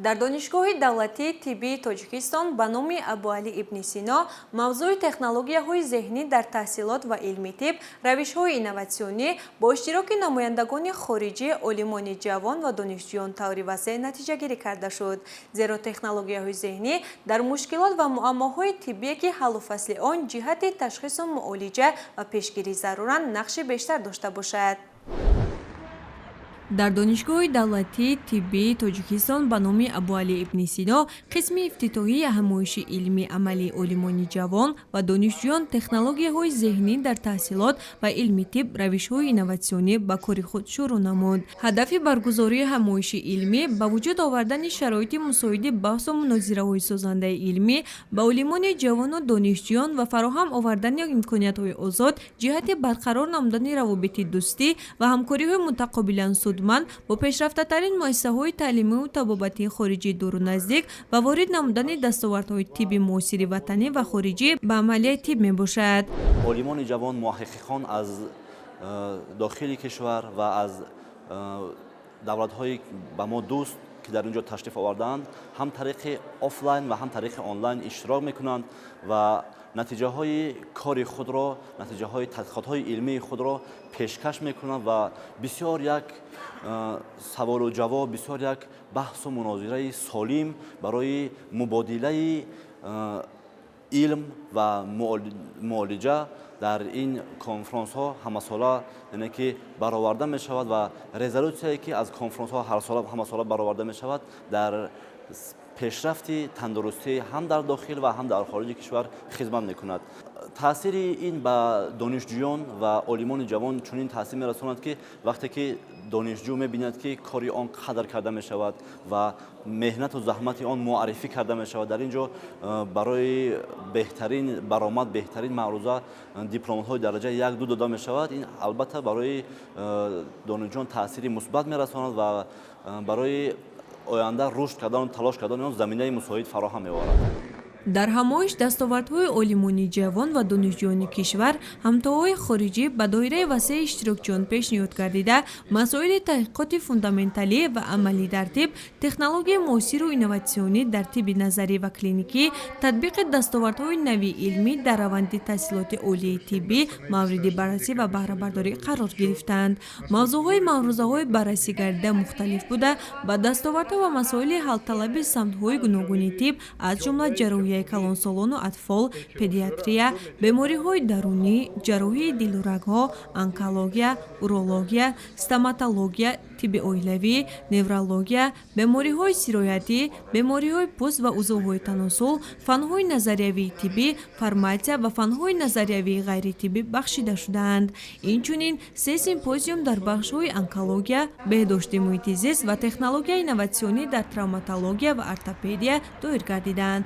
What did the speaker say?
Дар Донишгоҳи давлатии тиббии Тоҷикистон ба номи Абуалӣ ибни Сино мавзӯи «Технологияҳои зеҳнӣ дар таҳсилот ва илми тиб: равишҳои инноватсионӣ» бо иштироки намояндагони хориҷӣ, олимони ҷавон ва донишҷӯён таври васеъ натиҷагирӣ карда шуд. Зеро технологияҳои зеҳнӣ дар мушкилот ва муаммоҳои тиббие, ки ҳаллу фасли он ҷиҳати ташхису муолиҷа ва пешгирӣ заруранд, нақши бештар дошта бошад. Дар Донишгоҳи давлатии тиббии Тоҷикистон ба номи Абуалӣ ибни Сино қисми ифтитоҳии ҳамоиши илмии амалии олимони ҷавон ва донишҷӯён «Технологияҳои зеҳнӣ дар таҳсилот ва илми тиб: равишҳои инноватсионӣ» ба кори худ шурӯъ намуд. Ҳадафи баргузории ҳамоиши илмӣ ба вуҷуд овардани шароити мусоиди баҳсу мунозираҳои созандаи илмӣ ба олимони ҷавону донишҷӯён ва фароҳам овардани имкониятҳои озод ҷиҳати барқарор намудани равобити дӯстӣ ва ҳамкориҳои мутақобилан судманд бо пешрафтатарин муассисаҳои таълимиву табобатии хориҷии дуру наздик ва ворид намудани дастовардҳои тибби муосири ватанӣ ва хориҷӣ ба амалияи тиб мебошад. Олимони ҷавон, муҳаққиқон аз дохили кишвар ва аз давлатҳои ба мо дӯст, ки дар ин ҷо ташриф овардаанд, ҳам тариқи офлайн ва ҳам тариқи онлайн иштирок мекунанд ва натиҷаҳои кори худро, натиҷаҳои тадқиқотҳои илмии худро пешкаш мекунанд ва бисёр як саволу ҷавоб, бисёр як баҳсу мунозираи солим барои мубодилаи илм ва муолиҷа дар ин конфронсҳо ҳамасола, яъне ки, бароварда мешавад ва резолютсияе, ки аз конфронсҳо ҳарсола, ҳамасола бароварда мешавад, дар пешрафти тандурустӣ ҳам дар дохил ва ҳам дар хориҷи кишвар хизмат мекунад. Таъсири ин ба донишҷӯён ва олимони ҷавон чунин таъсир мерасонад, ки вақте ки донишҷӯ мебинад, ки кори он қадр карда мешавад ва меҳнату заҳмати он муаррифӣ карда мешавад, дар ин ҷо барои беҳтарин баромад, беҳтарин маъруза дипломҳои дараҷаи як, ду дода мешавад. Ин албатта барои донишҷӯён таъсири мусбат мерасонад ва барои оянда рушд кардану талош кардани он заминаи мусоид фароҳам меоварад. Дар ҳамоиш дастовардҳои олимони ҷавон ва донишҷӯёни кишвар, ҳамтоҳои хориҷӣ ба доираи васеи иштирокчиён пешниҳод гардида, масоили таҳқиқоти фундаменталӣ ва амалӣ дар тиб, технологияи муосиру инноватсионӣ дар тибби назарӣ ва клиникӣ, татбиқи дастовардҳои нави илмӣ дар раванди таҳсилоти олияи тиббӣ мавриди баррасӣ ва баҳрабардорӣ қарор гирифтанд. Мавзӯъҳои маърузаҳои баррасӣ гардида мухталиф буда, ба дастовардҳо ва масоили ҳалталаби самтҳои гуногуни тиб, аз ҷумла ҷарроҳияи калонсолону атфол, педиатрия, бемориҳои дарунӣ, ҷарроҳии дилу рагҳо, онкология, урология, стоматология, тибби оилавӣ, неврология, бемориҳои сироятӣ, бемориҳои пӯст ва узвҳои таносул, фанҳои назариявии тиббӣ, фарматсия ва фанҳои назариявии ғайритиббӣ бахшида шудаанд. Инчунин се симпозиум дар бахшҳои онкология, беҳдошти муҳити зист ва технологияи инноватсионӣ дар травматология ва ортопедия доир гардиданд.